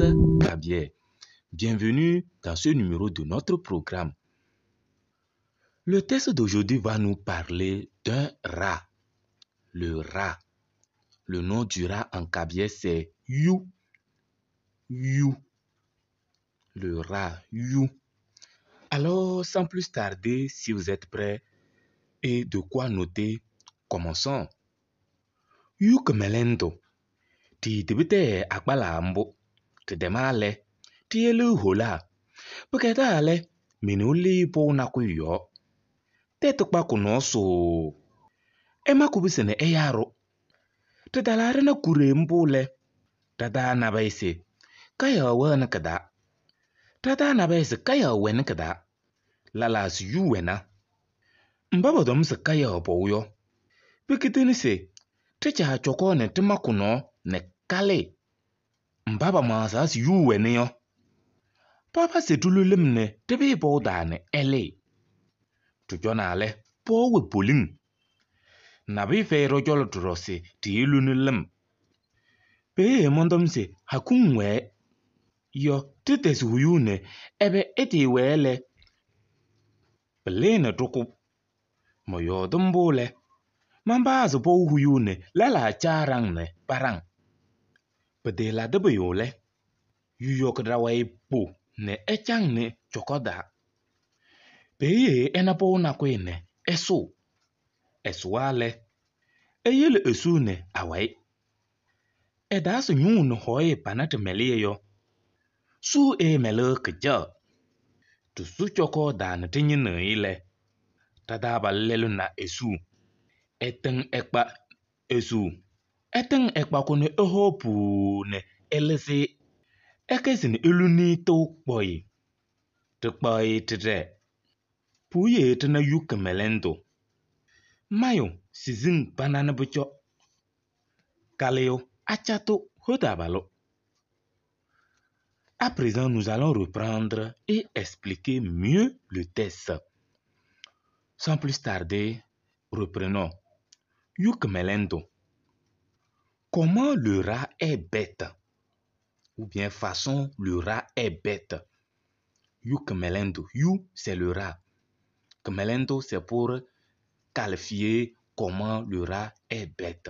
Kabyè. Bienvenue dans ce numéro de notre programme. Le texte d'aujourd'hui va nous parler d'un rat. Le rat. Le nom du rat en kabyè, c'est You. You. Le rat, You. Alors, sans plus tarder, si vous êtes prêts et de quoi noter, commençons. Yu kɩmɛlɛndʋ tɩɩtɩbɩ tɛɛ agbala mbʋ, tɩtɛma lɛ, tɩyele hola. Pɩkɛdaa lɛ, meneu lɩɩ pɔʋ nakʋyʋ yɔɔ. Tɛtʋ kpa kʋ-nɔɔ sʋʋ. Ɛma kʋbɩsɩ nɛ ɛyaa-ɖʋ. Tɩtalaa ɖɩna kure mbʋ lɛ, ɖa-taa nabɛyɛ se kayaɣ wɛɣnɩ kɩ-taa. Ɖa-taa nabɛyɛ se kayaɣ wɛnɩ kɩ-taa. Lɛlaa se yu wɛna. Mba pɔtɔm se kayaɣ pɔʋ yɔ, pekitini se tɩcaa cɔkɔɔ nɛ tɩma kʋ-nɔɔ nɛ kalɩ. Mba pamaɣzaa se yu wɛnɩ yɔ, paba se ɖilu lɩm nɛ ɖɩpɩɩ pɔʋ taa nɛ ɛlɩɩ. Ɖɩcɔnaa lɛ, pɔɔ wɛ poliŋ. Nabʋyʋ fɛyɩ ɖɔ-cɔlɔ ɖɔɖɔ se ɖiiluni lɩm. Peeye mɔntɔm se hakuŋ wɛɛ yɔ tɩtɛzɩ huyuu nɛ ɛbɛ ɩtɩɩwɛɛ lɛ, pɩlɩɣnɩ ɖʋ-kʋ. Mɔyɔɔdɩ mbʋ lɛ, manpazɩ pɔʋ huyuu nɛ lɛlaa caa ɖaŋ nɛ paɖaŋ. Pɩtɩɩladɩ pʋyʋ lɛ, yu yɔkɩ ɖa-wayɩ po nɛ ɛcaŋnɩ cɔkɔ taa. Peeye ɛna pɔʋ nakʋyʋ nɛ ɛsʋʋ. Ɛsʋwa lɛ, eyele esuu nɛ awayɩ. Ɛtaasɩ ñʋʋ nɛ hɔɔyɩ pana tɩ-mɛlɩyɛ yɔ, suu ɛɛmɛlɩɣ kɩjaɣ. Tɩsʋ cɔkɔɔ taa nɛ ɖɩñɩnɩɣ-ɩ lɛ, ɖa-taabalʋ lɛlʋ na esuu. Ɛtɩŋ ɛkpa esuu. Ɛtɩŋ ɛkpa-kʋ nɛ ɛhɔɔ puu nɛ ɛlɩzɩ-ɩ. Ɛkɛsɩ nɛ eluni-i tɩʋ kpɔyɩ. Ɖɩkpaɣ-ɩ ɖɩɖɛɛ. Puwiye ɖɩna yu kɩmɛlɛndʋ. Mayʋ siziŋ pana nɛ pʋcɔ. Kalɩyʋ acatʋ hotabalʋ. À présent, nous allons reprendre et expliquer mieux le texte. Sans plus tarder, reprenons. Yu kɩmɛlɛndʋ. Comment le rat est bête? Ou bien façon le rat est bête. Yu kɩmɛlɛndʋ. Yu, c'est le rat. Kɩmɛlɛndʋ, c'est pour qualifier comment le rat est bête.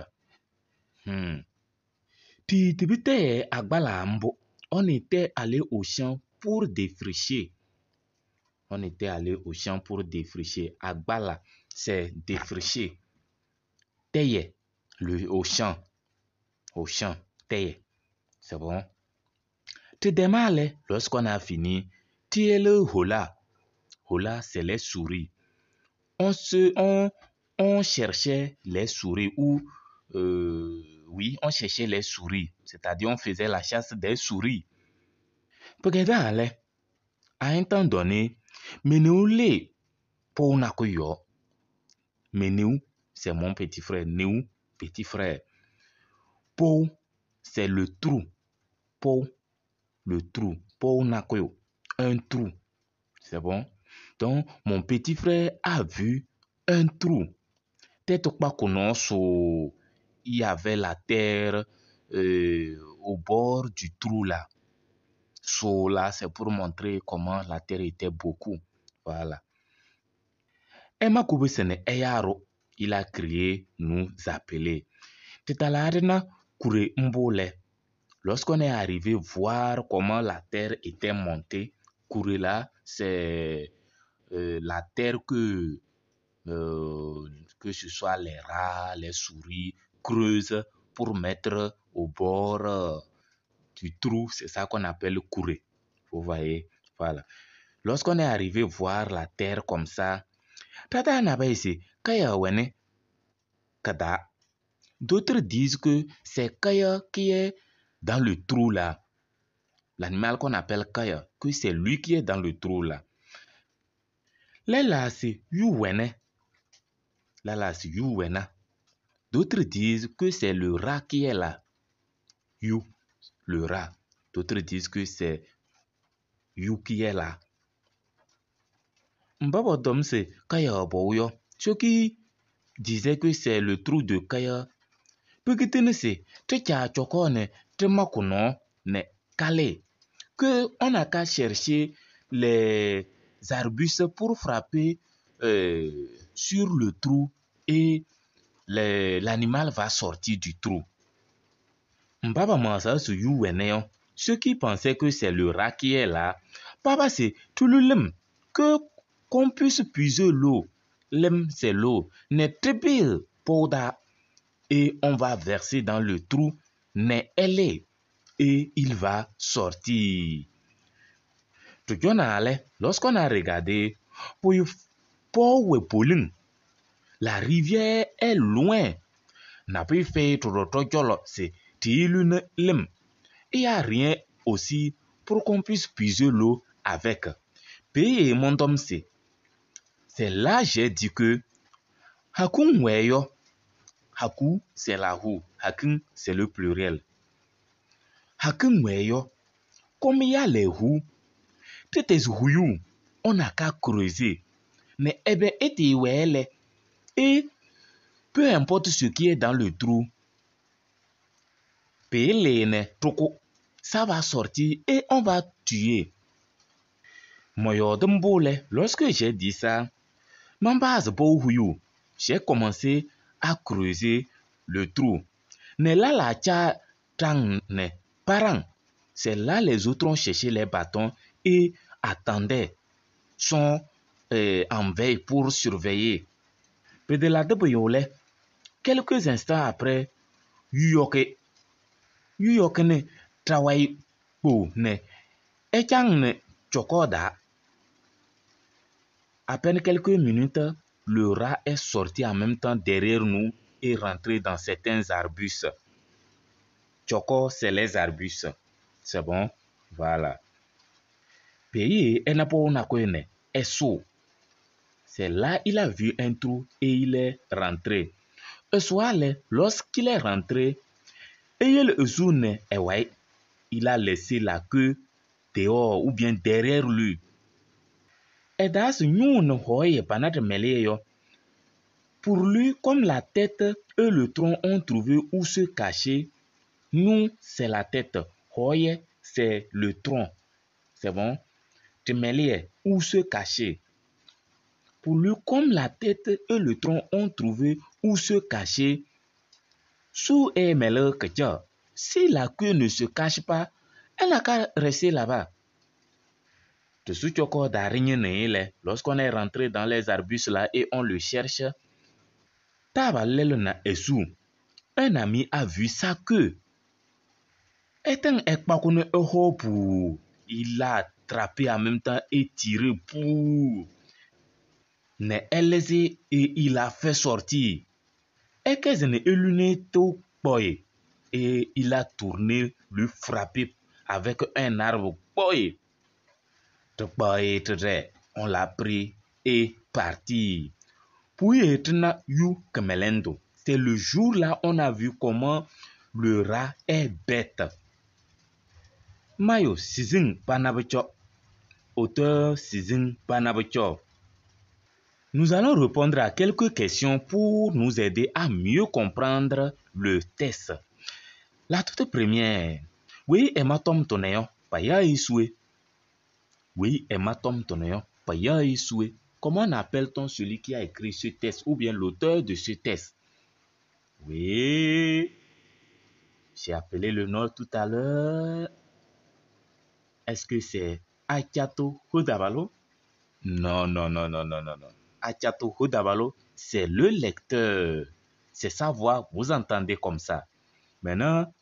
Tɩɩtɩbɩ tɛɛ agbala mbʋ. On était allé au champ pour défricher. On était allé au champ pour défricher. Agbala, c'est défricher. Tɛyɛ, le, au champ. Au champ, tɛyɛ. C'est bon? Tɩtɛma lɛ, lorsqu'on a fini, tɩyele hola. Hola, c'est les souris. On cherchait les souris ou, oui, on cherchait les souris. C'est-à-dire, on faisait la chasse des souris. Pɩkɛdaa lɛ, à un temps donné, meneu lɩɩ pɔʋ nakʋyʋ yɔɔ. Meneu, c'est mon petit frère. Neu, petit frère. Pɔʋ, c'est le trou. Pɔʋ, le trou. Pɔʋ nakʋyʋ, un trou. C'est bon? Donc, mon petit frère a vu un trou. Tɛtʋ kpa kʋ-nɔɔ sʋʋ. Il y avait la terre au bord du trou là. Sous là, c'est pour montrer comment la terre était beaucoup. Voilà. Ɛma kʋbɩsɩ nɛ ɛyaa-ɖʋ. Il a crié, nous appeler. Tɩtalaa ɖɩna kure mbʋ lɛ. Lorsqu'on est arrivé voir comment la terre était montée, kure là, c'est la terre que ce soit les rats, les souris creusent pour mettre au bord du trou. C'est ça qu'on appelle kure. Vous voyez, voilà. Lorsqu'on est arrivé voir la terre comme ça, tata nabɛyɛ se kaya wɛnɛ kada. D'autres disent que c'est kaya qui est dans le trou là. L'animal qu'on appelle kaya, que c'est lui qui est dans le trou là. Lɛlaa se yu wɛnɛ. Lɛlaa se yu wɛna. D'autres disent que c'est le rat qui est là. Yu, le rat. D'autres disent que c'est yu qui est là. Mba pɔtɔm se kaya pɔʋ yɔ. Ceux qui disaient que c'est le trou de kaya, pekitini se tɩ caa cɔkɔɔ nɛ tɩ ma kʋ-nɔɔ nɛ kalɩ. qu'on n'a qu'à chercher les arbustes pour frapper sur le trou et l'animal va sortir du trou. Ceux qui pensaient que c'est le rat qui est là, papa c'est tout le lem que qu'on puisse puiser l'eau. Lem c'est l'eau. Et on va verser dans le trou, mais elle est et il va sortir. Lorsqu'on a regardé, la rivière est loin. N'a pas fait c'est il n'y a rien aussi pour qu'on puisse puiser l'eau avec. Paye mon homme, c'est là j'ai dit que Hakun weyo. Haku, c'est la roue. Hakun, c'est le pluriel. Hakun weyo. Comme il y a les roues, toutes les roues, on n'a qu'à creuser. Mais eh ben, et peu importe ce qui est dans le trou, ça va sortir et on va tuer. Lorsque j'ai dit ça, j'ai commencé à creuser le trou. Mais là, la tcha ne parent. C'est là les autres ont cherché les bâtons et attendaient, sont en veille pour surveiller. Quelques instants après, Yuyoke ne travaille pour ne echang ne chokoda. À peine quelques minutes, le rat est sorti en même temps derrière nous et rentré dans certains arbustes. Choco, c'est les arbustes. C'est bon? Voilà. Pays, c'est là il a vu un trou et il est rentré. Lorsqu'il est rentré, il a laissé la queue dehors ou bien derrière lui. Pour lui, comme la tête et le tronc ont trouvé où se cacher, nous, c'est la tête. Hoye, c'est le tronc. C'est bon? Où se cacher. Pour lui, comme la tête et le tronc ont trouvé où se cacher, sous si la queue ne se cache pas, elle n'a qu'à rester là-bas. Lorsqu'on est rentré dans les arbustes là et on le cherche, un ami a vu sa queue. Il l'a attrapé en même temps et tiré pour. Et il a fait sortir. Et il a tourné, lui frapper avec un arbre. On l'a pris et parti. C'est le jour-là on a vu comment le rat est bête. Mayo Sizing Panabecho. Auteur Sizing Panabecho. Nous allons répondre à quelques questions pour nous aider à mieux comprendre le test. La toute première. Oui, Emma Tom Toneyo, Paya Isue. Oui, Emma Tom Toneyo, Paya Isue. Comment appelle-t-on celui qui a écrit ce test ou bien l'auteur de ce test? Oui, j'ai appelé le nom tout à l'heure. Est-ce que c'est Achato Hodabalo? Non, non, non, non, non, non, non. Achato Hodabalo, c'est le lecteur. C'est sa voix, vous entendez comme ça. Maintenant,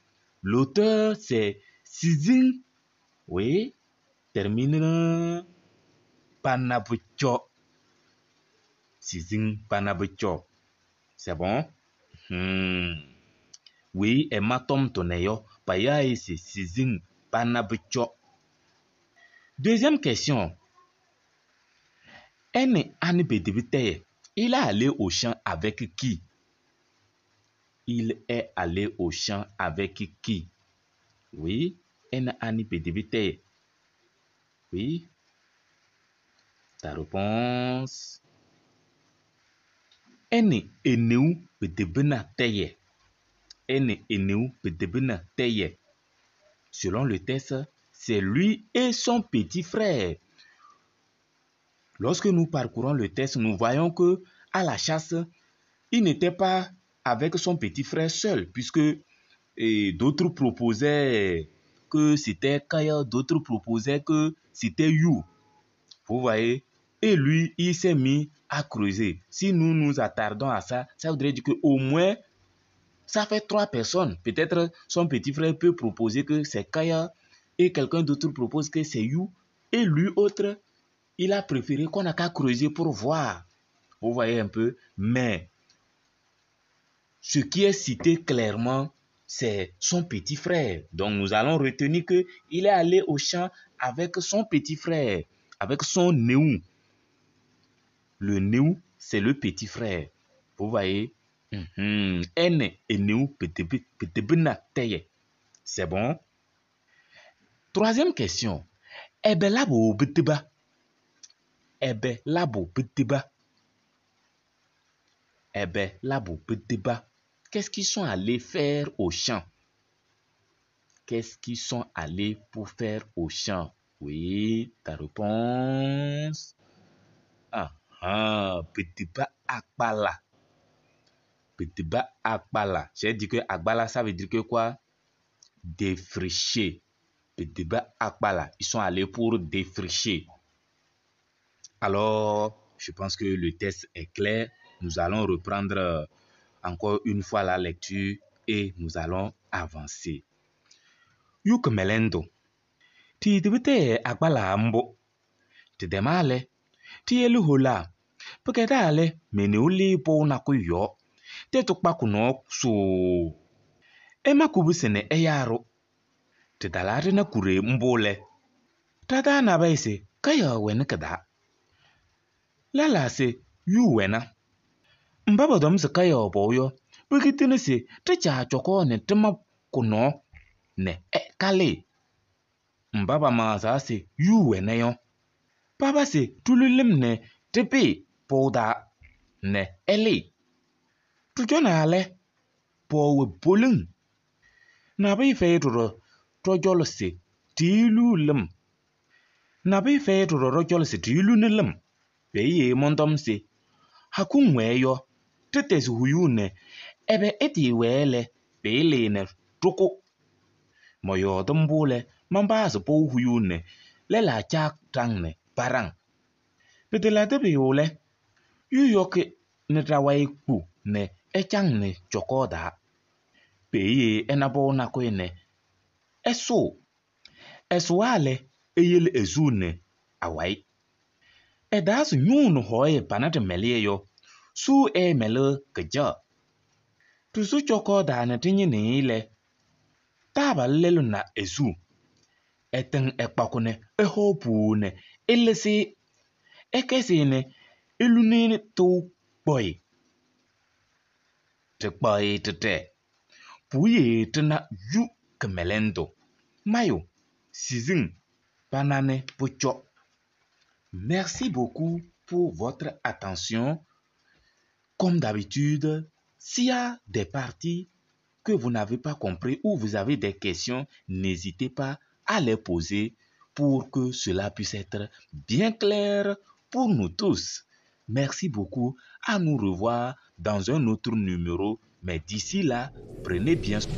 l'auteur, c'est Sizing. Oui, termine Panabucho. Sizing Panabucho. C'est bon? Oui, Emma Tom Toneyo, Paya c'est Sizing Panabucho. Deuxième question. Il est allé au champ avec qui? Il est allé au champ avec qui? Oui, oui. Ta réponse. Selon le test, C'est lui et son petit frère. Lorsque nous parcourons le texte, nous voyons que à la chasse, il n'était pas avec son petit frère seul, puisque d'autres proposaient que c'était Kaya, d'autres proposaient que c'était You. Vous voyez? Et lui, il s'est mis à creuser. Si nous nous attardons à ça, ça voudrait dire qu'au moins, ça fait 3 personnes. Peut-être son petit frère peut proposer que c'est Kaya et quelqu'un d'autre propose que c'est You. Et lui, autre, il a préféré qu'on n'a qu'à creuser pour voir. Vous voyez un peu? Mais ce qui est cité clairement, c'est son petit frère. Donc nous allons retenir qu'il est allé au champ avec son petit frère, avec son Néou. Le Néou, c'est le petit frère. Vous voyez? N et Néou, petit. C'est bon? Troisième question. Ebe labo betiba. Ebe labo betiba. Ebe labo betiba. Qu'est-ce qu'ils sont allés faire au champ? Qu'est-ce qu'ils sont allés pour faire au champ? Oui, ta réponse. Ah, ah, betiba akbala. Betiba akbala. J'ai dit que akbala, ça veut dire que quoi? Défricher. Betiba akbala. Ils sont allés pour défricher. Alors, je pense que le test est clair. Nous allons reprendre encore une fois la lecture et nous allons avancer. Yuk melendo. Ti dibite agbala mbo. Ti demale. Ti elu hola. Peketale mene uli po na kuyo. Te tukpa kuno so. Ema kubusene eyaro. Te dalare na kure mbole. Tada na baise kaya wene kada. Lala se yu wena. Mbaba dom se kaya oboyo. Peketene se te cha choko ne tema kuno ne e kale. Mbaba maza se yu wene yo. Baba se tululim ne tepe poda ne ele. Tujona ale powe bolung. Na bi fe toro tojolo se tilu lim. Na bi fe toro rojolo se tilu ne lim. Beye mondom se hakungwe yo. Tete huyu ne ebe eti wele bele ne toko. Moyo dombule mambazo po huyu ne lela chak tang ne parang. Petela tebe yole yu yoke ne trawai ku ne echang ne chokoda. Peye enabo na kwe ne eso. Eso ale eyele ezu ne awai. Edasu nyunu hoye panate melie yo. Su e mele keja. Tusu chokoda ne tinyi ne ile. Taba lelu na ezu. Eteng ekpakune ehopu ne elesi. Ekesi ne elune to boy. Te boy te te. Puye tena yu kemelendo. Mayo, sizing, banane pocho. Merci beaucoup pour votre attention. Comme d'habitude, s'il y a des parties que vous n'avez pas compris ou vous avez des questions, n'hésitez pas à les poser pour que cela puisse être bien clair pour nous tous. Merci beaucoup. À nous revoir dans un autre numéro. Mais d'ici là, prenez bien soin.